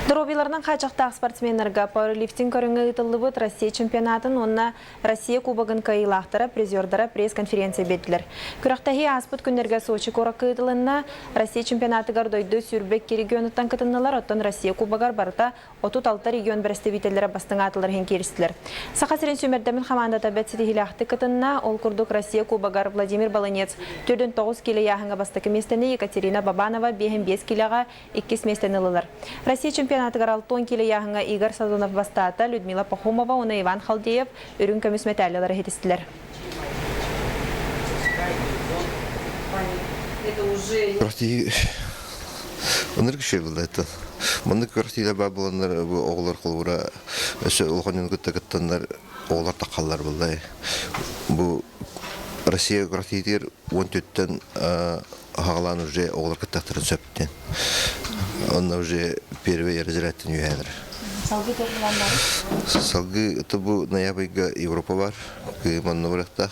Доруобуйаларынан хааччахтаах спортсменнарга пауэрлифтинг көрүҥҥэ ыытыллыбыт Россия чемпионатын уонна Россия Кубогын кыайыылаахтара, призердара пресс-конференция биэрдилэр. Күрэхтэһии ааспыт күннэргэ Сочи куоракка ыытылынна. Россия чемпионатыгар дойду 22 регионуттан кытыннылар, оттон Россия Кубогар барыта 36 регион бэрэстэбиитэллэрэ бастыҥ аатылар иһин кииристилэр. Саха сирин сүүмэрдэммит хамаандата бэрт ситиһиилээхтик кытынна. Ол курдук Россия Кубогар Владимир Балынец 49 киилэ ыйааһыҥҥа бастакы миэстэни, Екатерина Бабанова 55 киилэҕэ иккис миэстэни ыллылар. Россия чемпионатыгар 60 киилэ ыйааһыҥҥа Игорь Сазонов бастаата, Людмила Пахомова уонна Иван Халдеев үрүҥ көмүс мэтээллэр иһитистилэр. Россия Ынырык үчүгэй буолла это. Маннык күрэхтиилэр баар буоланнар бу оҕолор холобура өссө улахан дьону кытта кыттаннар оҕолор таххаллар буолла. Бу Россия күрэхтиитигэр 14-тэн аҕалаан уже оҕолор кыттахтарын сөп диэн. Онно уже первый разрядтан үһээнэр. Салгыы туох Салгыы это бу ноябрьга Европа бар, манна барыахтаах.